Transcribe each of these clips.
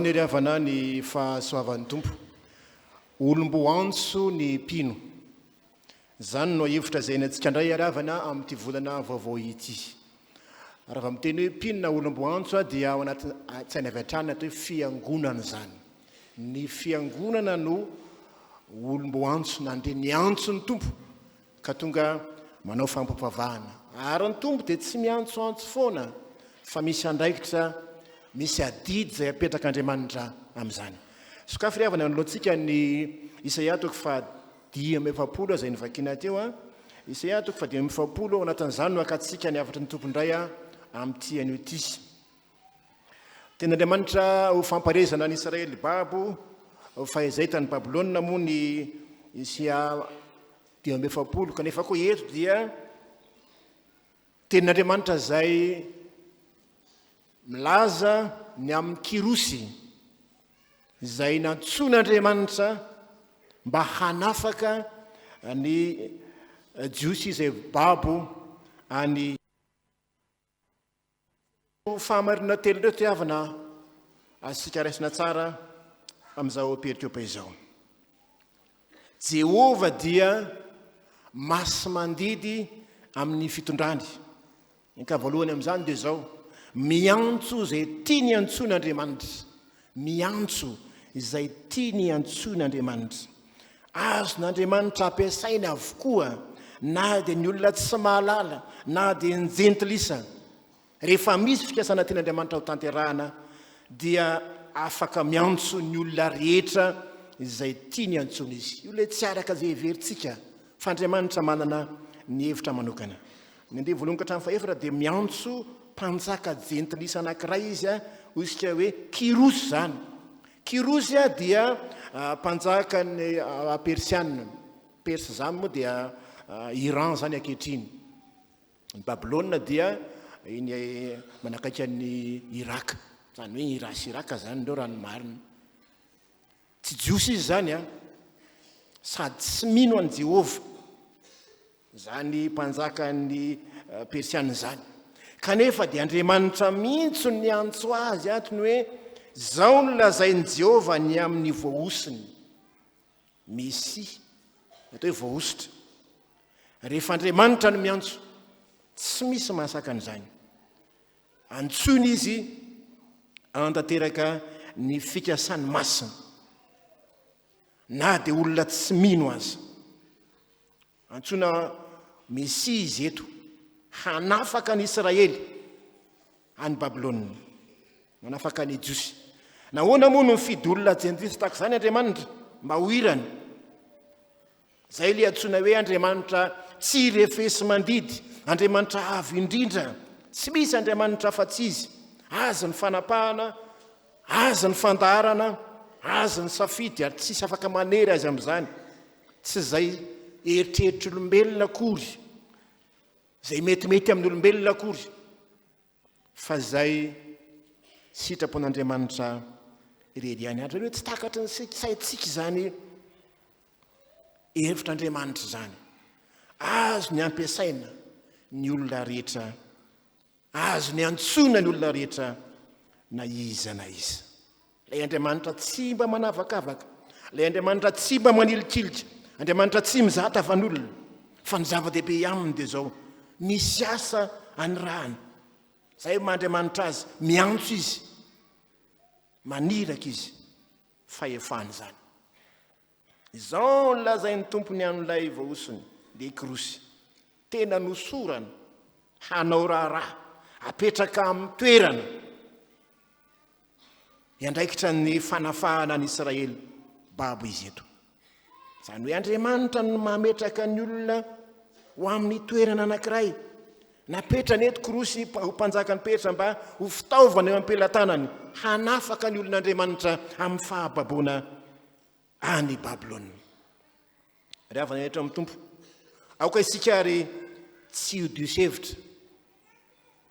anie ry havana ny fahasoavan'ny Tompo. Olom-boantso ny mpino. Izany no hevitra izay iainantsika indray ry havana amin'ity volana vaovao ity. Raha vao miteny hoe mpino na olom-boantso dia ao anaty tsaina avy hatrany ny atao hoe fiangonana izany. Ny fiangonana no olom-boantso nandre ny antson'ny Tompo ka tonga manao fampivavahana. Ary ny Tompo dia tsy miantsoantso foana fa misy andraikitra, misy adidy izay apetrak'Andriamanitra amin'izany. Sokafy ry havana anoloantsika ny Isaia toko faha-45 izay novakiana teo. Isaia toko faha-45, ao anatin'izany no hakantsika ny hafatry ny Tompo indray amin'ity anio ity. Tenin'Andriamanitra ho fampaherezana an'i Israely babo fahizay tany Babylona moa ny Isaia 45, kanefa koa eto dia tenin'Andriamanitra izay milaza ny amin'i Kyrosy izay nantsoin'Andriamanitra mba hanafaka ny Jiosy izay babo any Fahamarinana telo ireo tiavina azontsika raisina tsara amin'izao perikopa izao. Jehovah dia masi-mandidy amin'ny fitondrany. Ny ka voalohany amin'izany dia izao, miantso izay tiany antsoina Andriamanitra. Miantso izay tiany antsoina Andriamanitra. Azon'Andriamanitra ampiasaina avokoa na dia ny olona tsy mahalala na dia ny jentilisa. Rehefa misy fikasana tian'Andriamanitra ho tanterahana dia afaka miantso ny olona rehetra izay tiany antsoina izy. Io ilay tsy araka izay heverintsika fa Andriamanitra manana ny hevitra manokana. Ny andiany voalohany ka hatramin'ny fahefatra dia miantso mpanjaka jentilisa anankiray izy, hoy isika hoe Kyrosy izany. Kyrosy dia mpanjakan'ny Persiana. Perse izany moa dia Iran izany ankehitriny. Ny Babylona dia iny manakaiky an'i Iraka. Izany hoe Iran sy Iraka izany ireo raha ny marina. Tsy Jiosy izy izany an, sady tsy mino an'i Jehovah izany mpanjakan'ny Persiana izany. Kanefa dia Andriamanitra mihitsy no niantso azy ato ny hoe, Izao no lazain'i Jehovah ny amin'ny voahosony. Mesia, atao hoe voahosotra. Rehefa Andriamanitra no miantso, tsy misy mahasakana izany. Antsoina izy hanatanteraka ny fikasany masina, na dia olona tsy mino aza. Antsoina Mesia izy eto, hanafaka ny Israely any Babylona, manafaka ny Jiosy. Nahoana moa no mifidy olona jentilisa tahaka izany Andriamanitra mba ho irany? Izay ilay antsoina hoe Andriamanitra tsy refesi-mandidy, Andriamanitra avo indrindra. Tsy misy Andriamanitra afa-tsy Izy. Azy ny fanapahana, Azy ny fandaharana, Azy ny safidy ary tsisy afaka manery Azy amin'izany. Tsy izay eritreritr'olombelona akory, izay metimety amin'ny olombelona akory, fa izay sitrapon'Andriamanitra irery ihany. Ary hoe tsy takatry ny saintsika izany hevitr'Andriamanitra izany. Azony ampiasaina ny olona rehetra, azony antsoina ny olona rehetra na iza na iza. Ilay Andriamanitra tsy mba manavakavaka, ilay Andriamanitra tsy mba manilikilika, Andriamanitra tsy mizaha tavan'olona, fa ny zava-dehibe aminy dia izao, misy asa anirahana. Izay maha Andriamanitra azy, miantso izy, maniraka izy, fahefana izany. Izao no lazain'ny Tompo ny amin'ilay voahosony, dia i Kyrosy, tena nosorana hanao raharaha, apetraka amin'ny toerana hiandraikitra ny fanafahana an'i Israely babo izy eto. Izany hoe Andriamanitra no mametraka ny olona ho amin'ny toerana anankiray. Napetrany eto Kyrosy ho mpanjakan'i Persa mba ho fitaovana eo am-pelatanany hanafaka ny olon'Andriamanitra amin'ny fahababoana any Babylona. Ry havana rehetra amin'ny Tompo, aoka isika ary tsy ho diso hevitra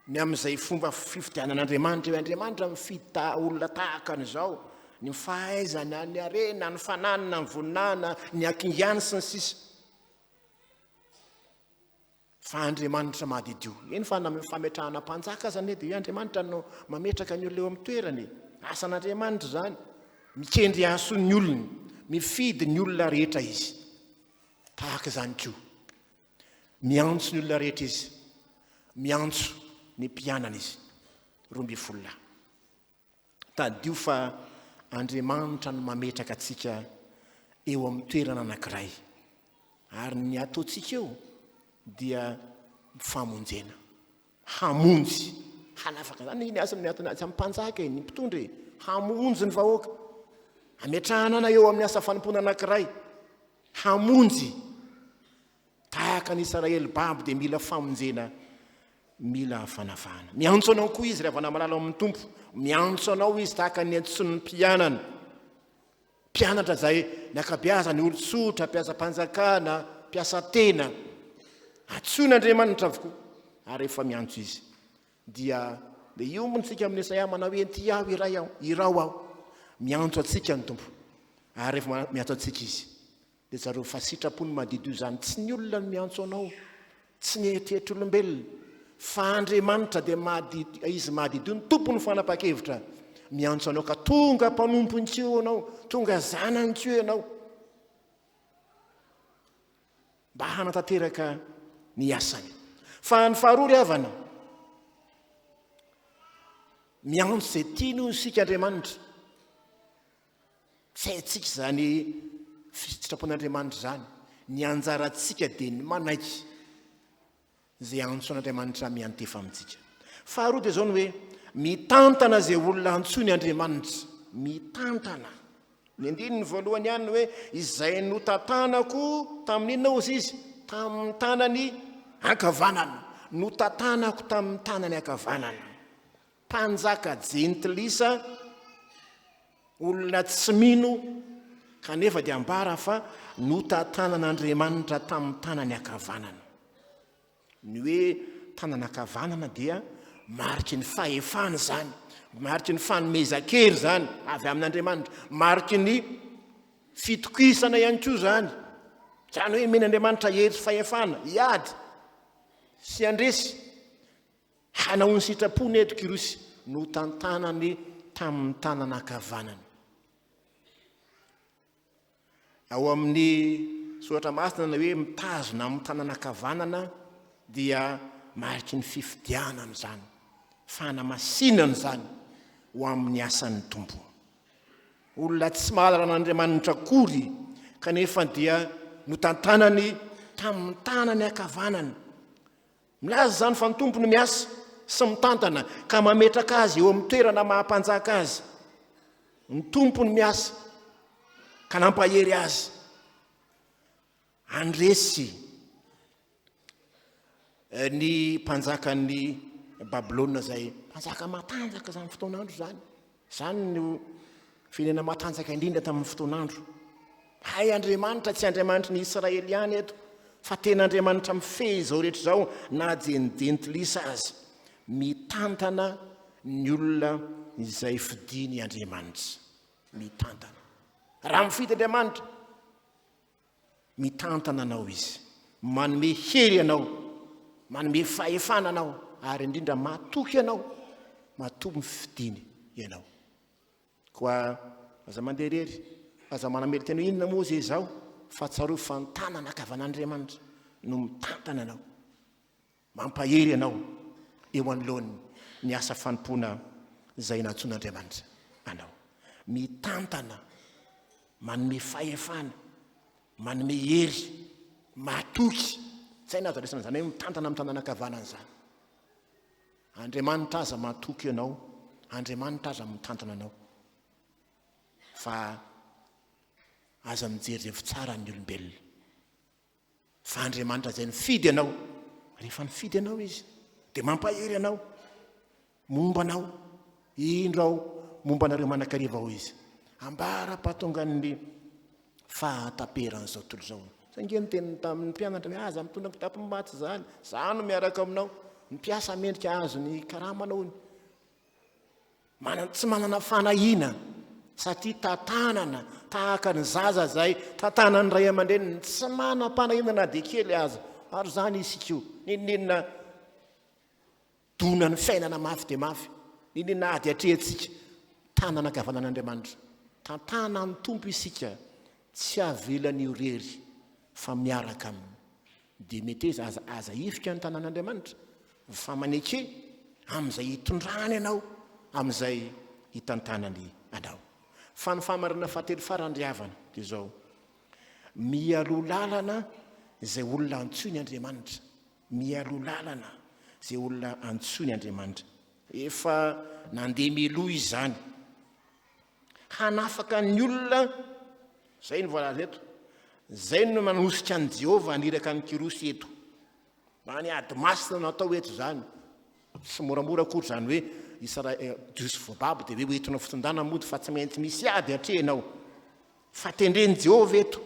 ny amin'izay fomba fifidianan'Andriamanitra eo. Andriamanitra mifidy ta olona tahaka an'izao, ny fahaizana, ny harena, ny fananana, ny voninahina, ny hakingany sy ny sisa. Fa Andriamanitra madidio. Eny fa na amin'ny fametrahana mpanjaka aza anie dia hoe Andriamanitra no mametraka ny olona eo amin'ny toerany e. Asan'Andriamanitra izany. Mikendry hahasoa ny olony. Mifidy ny olona rehetra Izy. Tahaka izany koa. Miantso ny olona rehetra Izy. Miantso ny mpianany Izy. 12 lahy. Tadidio fa Andriamanitra no mametraka antsika eo amin'ny toerana anankiray. Ary ny ataontsika eo dia famonjena. Hamonjy. Hanafaka. Izany ny asa miatona atsy amin'ny mpanjaka e, ny mpitondra e. Hamonjy ny vahoaka. Ametrahana ana eo amin'ny asa fanompoana anankiray. Hamonjy. Tahaka ny Israely babo dia mila famonjena, mila fanafahana. Miantso anao koa izy ry havana malala ao amin'ny Tompo. Miantso anao izy tahaka ny antson'ny mpianany. Mpianatra izay ny ankabeazany olon-tsotra, mpiasam-panjakana, mpiasa tena. Antsoin'Andriamanitra avokoa. Ary rehefa miantso izy dia dia hiombona isika amin'i Isaia manao hoe inty aho iray aho, irao aho. Miantso antsika ny Tompo. Ary rehefa miantso antsika izy Dia tsarovy fa sitrapony madidio izany, tsy ny olona no miantso anao, tsy ny eritreritr'olombelona, fa Andriamanitra dia madidio, Izy madidio ny tompon'ny fanapahan-kevitra miantso anao ka tonga mpanompony koa ianao, tonga zanany koa ianao, mba hanatanteraka ny asany. Fa ny faharoa ry havana, miantso izay tiany hoy isika Andriamanitra. Tsy haintsika izany sitrapon'Andriamanitra izany. Ny anjarantsika dia ny manaiky izay antsoin'Andriamanitra miantefa amintsika. Faharoa dia izao ny hoe mitantana izay olona antsoiny Andriamanitra. Mitantana. Ny andininy voalohany ihany ny hoe izay notantanako tamin'ny inona hozy izy? Tamin'ny tanany ankavanana. Notantanako tamin'ny tanany ankavanana. Mpanjaka jentilisa, olona tsy mino, kanefa dia ambara fa notantanan'Andriamanitra tamin'ny tanany ankavanana. Ny hoe tanana ankavanana dia mariky ny fahefana izany, mariky ny fanomezan-kery izany avy amin'Andriamanitra, mariky ny fitokisana ihany koa izany. Izany hoe omen'Andriamanitra hery sy fahefana hiady sy handresy. Hanao ny sitrapony eto Kyrosy notantanany tamin'ny tanana ankavanany. Ao amin'ny soratra masina ny hoe mitazona amin'ny tanana ankavanana dia mariky ny fifidianana izany, fanamasinana izany ho amin'ny asan'ny Tompo. Olona tsy mahalala an'Andriamanitra akory kanefa dia notantanany tamin'ny tanany ankavanana. Milaza izany fa ny Tompo no miasa sy mitantana ka mametraka azy eo amin'ny toerana maha mpanjaka azy. Ny Tompo no miasa ka nampahery azy handresy ny mpanjakan'ny Babylona izay mpanjaka matanjaka izany fotoan'andro izany. Izany no firenena matanjaka indrindra tamin'ny fotoan'andro. Hay Andriamanitra tsy Andriamanitry ny Israely ihany eto, fa tena Andriamanitra mifehy izao rehetra izao na dia ny jentilisa aza. Mitantana ny olona izay fidiny Andriamanitra. Mitantana. Raha mifidy Andriamanitra, Mitantana anao Izy, manome hery anao, manome fahefana anao, ary indrindra matoky anao, matoa mifidiny ianao. Koa aza mandeha irery, aza manamelo-tena hoe inona moa izay izaho, fa tsarovy fa ny tanana ankavan'Andriamanitra no mitantana anao. Mampahery anao eo anoloany ny asa fanompoana izay nantsoin'Andriamanitra anao. Mitantana, manome fahefana, manome hery, matoky. Tsy haina azo andraisana izany hoe mitantana amin'ny tanana ankavanana izany. Andriamanitra aza matoky anao, Andriamanitra aza mitantana anao. Fa aza mijery izay fitsaran'ny olombelona. Fa Andriamanitra izay nifidy anao, rehefa nifidy anao Izy, dia mampahery anao, momba anao, indro aho momba anareo manakariva hoy Izy, ambara-pahatongan'ny fahataperan'izao tontolo izao. Izay ange ny teniny tamin'ny mpianatra hoe aza mitondra kitapo maty izany, izaho no miaraka aminao, ny mpiasa mendrika hahazo ny karamana hono. Manana, tsy manana fanahiana satria tantanana tahaka ny zaza izay tantanan'ny ray aman-dreniny, tsy manam-panahiana na dia kely aza. Ary izany isika io, n'inon'inona donan'ny fiainana mafy dia mafy, n'inon'inona ady atrehintsika. Tanana ankavanan'Andriamanitra. Tantanan'ny Tompo isika, tsy avelany ho irery fa miaraka aminy. Dia meteza, aza, aza hifika ny tanan'Andriamanitra fa maneke amin'izay hitondrany anao, amin'izay hitantanany anao. Fa ny fahamarinana fahatelo farany ry havana dia izao, mialoha lalana izay olona antsoiny Andriamanitra. Mialoha lalana izay olona antsoiny Andriamanitra. Efa nandeha mialoha izy izany. Hanafaka ny olona, izay no voalaza eto, izay no manosika an'i Jehovah haniraka an'i Kyrosy eto. Na ny ady masina no atao eto izany. Tsy moramora akory izany hoe Isra- eh, Jiosy voababo dia hoe hoentina fitondana mody fa tsy maintsy misy ady atrehinao. Fa tendren'i Jehovah eto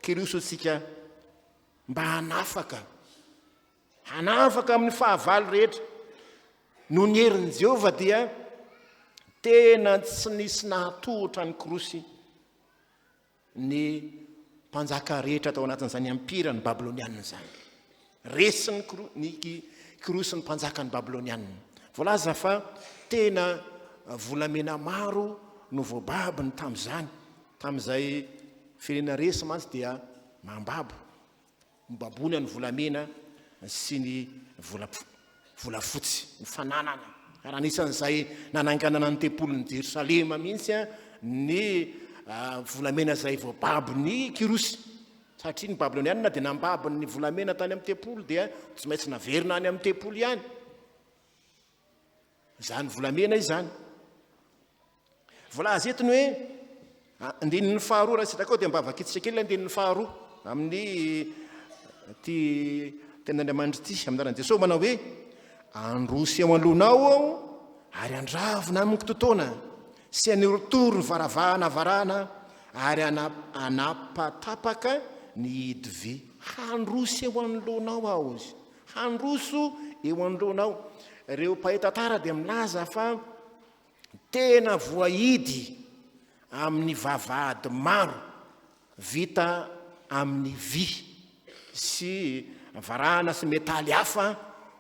Kyrosy hotsika mba hanafaka, hanafaka amin'ny fahavalo rehetra. Noho ny herin'i Jehovah dia tena tsy nisy nahatohitra an'i Kyrosy ny mpanjaka rehetra tao anatin'izany ampiran'ny Babylonianina izany. Resin'ny ny Kyrosy ny mpanjakan'ny Babylonianina. Voalaza fa tena volamena maro no voababiny tamin'izany. Tamin'izay firenena resy mantsy dia Mambabo, mibaboina ny volamena sy ny volafotsy, ny fananana. Ary anisan'izay nananganana ny tempolin'i Jerosalema mihitsy ny volamena izay voababon'i Kyrosy. Satria ny Babylonianina dia nambabo ny volamena tany amin'ny tempoly dia tsy maintsy naverina any amin'ny tempoly ihany. Izany volamena izany. Voalaza eto ny hoe andininy faharoa raha sitraka ao dia mba vakitsika kely andininy faharoa amin'ny ty tenin'Andriamanitra ity amin'ny anaran'i Jesosy manao hoe androso eo anoloanao aho ary andravona amiko totoana sy anorotoro ny varavahana varahana ary anapatapaka ny hidy vy. Handroso eo anoloanao aho izy. Handroso eo anoloanao. Ireo mpahay tantara dia milaza fa tena voahidy amin'ny vavahady maro vita amin'ny vy sy varahana sy metaly hafa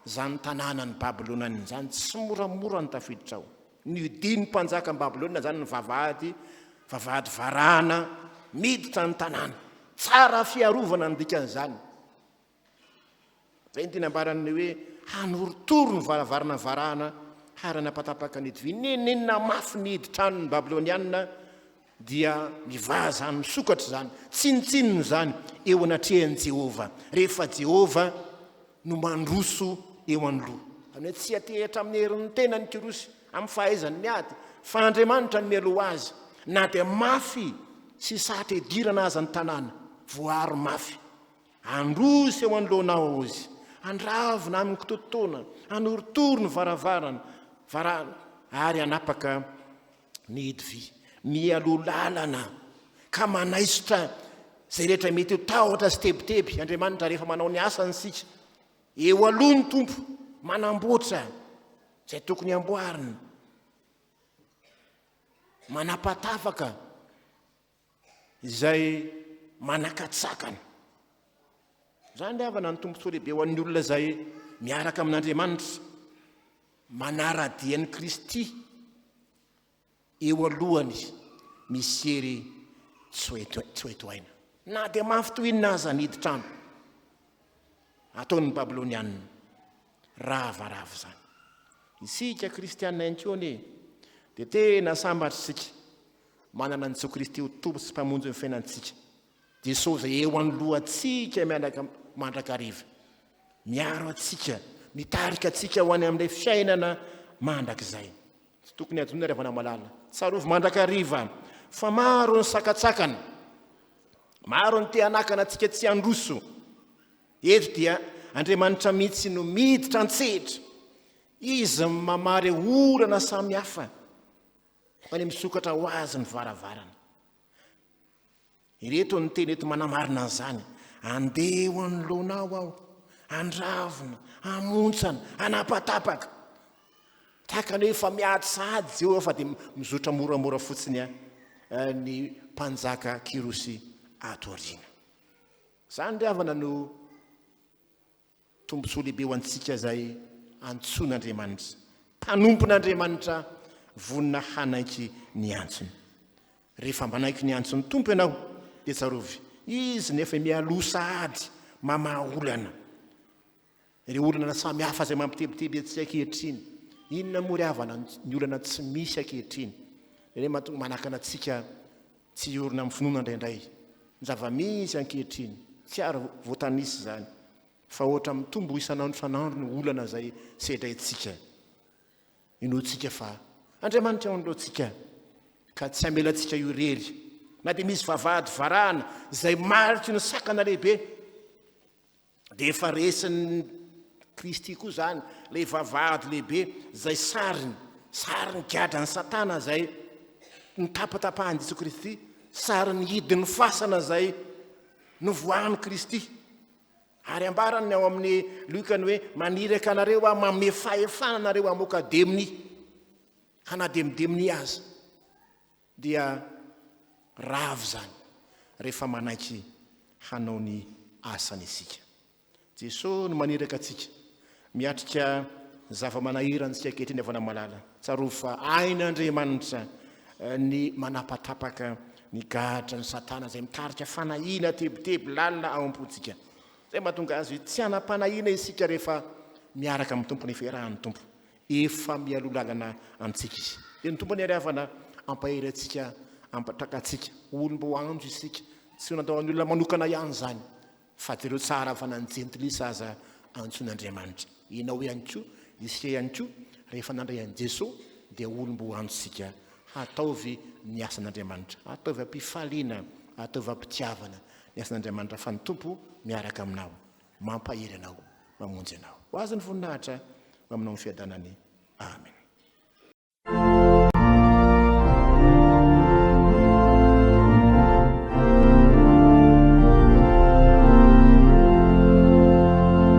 izany tanànan'i Babylona izany. Tsy moramora ny tafiditra ao. Nihodin'ny mpanjakan'i Babylona izany ny vavahady, vavahady varahana miditra ny tanàna. Tsara fiarovana ny dikan'izany. Izay no tiana ambaran'ny hoe hanorotoro ny varavarana varahana ary hanapatapaka ny hidivy. Nenenina mafy ny hidy tranon'ny Babylonianina dia mivaha izany, misokatra izany, tsinontsinona izany eo anatrehan'i Jehovah, rehefa Jehovah no mandroso eo anoloa. Izany hoe tsy hatehitra amin'ny herin'ny tenany Kyrosy, amin'ny fahaizany miady, fa Andriamanitra no mialoha azy, na dia mafy sy sarotra idirana aza ny tanàna, voaaro mafy. Handroso eo anoloanao izy, handravona amin'ny kitototoana, hanorotoro ny varavarana, varahana, ary hanapaka ny hidy vy. Mialoha lalana ka manaisotra izay rehetra mety ho tahotra sy tebiteby Andriamanitra rehefa manao ny asany isika. Eo aloha ny Tompo, manamboatra izay tokony hamboarina, manapatapaka izay manakatsakana. Izany ry havana ny tombontsoa lehibe ho an'ny olona izay miaraka amin'Andriamanitra, manara-dia an'i Kristy eo alohany misy hery tsy ho etoaina. Na dia mafy toy inona aza ny hidin-trano ataon'ny Babylonianina, ravarava izany. Isika kristianina ihany koa anie dia tena sambatra isika Manana an'i Jesoa Kristy ho Tompo sy Mpamonjy ny fiainantsika. Jesoa izay eo anoloantsika mianaka mandrakariva. Miaro antsika, mitarika antsika ho any amin'ilay fiainana mandrakizay. Tsy tokony hadinoina ry havana malala. Tsarovy mandrakariva fa maro ny sakatsakana. Maro ny te hanakana antsika tsy handroso. Eto dia Andriamanitra mihitsy no miditra an-tsehatra. Izy mamaha ireo olana samihafa. Fa ny misokatra ho azy ny varavarana. Ireto ny teny eto manamarina an'izany. Andeha eo anoloanao aho, handravona, hamontsana, hanapatapaka. Tahaka ny hoe efa miady sahady Jehovah fa dia mizotra moramora fotsiny ny mpanjaka Kyrosy ato aoriana. Izany ry havana no Tombontsoa lehibe ho antsika izay antsoin'Andriamanitra, mpanompon'Andriamanitra. vonona hanaiky ny antsony. Rehefa manaiky ny antson'ny Tompo ianao dia tsarovy, Izy nefa mialoha sahady mamaha olana. Ireo olana samy hafa izay mampitebiteby antsika ankehitriny. Inona moa ry havana ny olana tsy misy ankehitriny? Ireny mahatonga manakana antsika tsy hiorina amin'ny finoana indraindray. Ny zava-misy ankehitriny, tsy ary voatanisa izany, fa ohatra mitombo isan'andro isan'andro ny olana izay sedraintsika. Inoantsika fa Andriamanitra eo anoloantsika ka tsy hamela antsika ho irery, na dia misy vavahady varahana izay mariky ny sakana lehibe. Dia efa resin'i Kristy koa izany ilay vavahady lehibe izay sariny, sarin'ny gadran'i Satana izay nitapatapahan'i Jesoa Kristy, sarin'ny hidin'ny fasana izay novoahan'i Kristy. Ary ambarany ao amin'ny Lioka ny hoe maniraka anareo aho, manome fahefana anareo hamoaka demonia, hanademodemony aza. Dia rava izany rehefa manaiky hanao ny asany isika. Jesoa no maniraka antsika miatrika zava-manahirana antsika ankehitriny havana malala. Tsarovy fa hain'Andriamanitra ny manapatapaka ny gadran'i Satana izay mitarika fanahiana tebiteby lalina ao am-pontsika. Izay mahatonga azy tsy hanam-panahiana isika rehefa miaraka amin'ny Tompo nefa iarahan'ny Tompo. Efa mialoha lalana antsika Izy. Dia ny Tompo anie ry havana hampahery antsika, hampatraka antsika. Olom-boahanjo isika. Tsy ho natao an'ny olona manokana ihany izany. Fa jereo tsara fa na ny jentilisa aza antsoin'Andriamanitra. Ianao ihany koa, isika ihany koa, rehefa nandray an'i Jesoa dia olom-boahanjo isika. Hataovy ny asan'Andriamanitra. Ataovy am-pifaliana, ataovy am-pitiavana ny asan'Andriamanitra fa ny Tompo miaraka aminao. Mampahery anao, mamonjy anao. Ho Azy ny voninahitra, ho aminao ny fiadanany. Amen.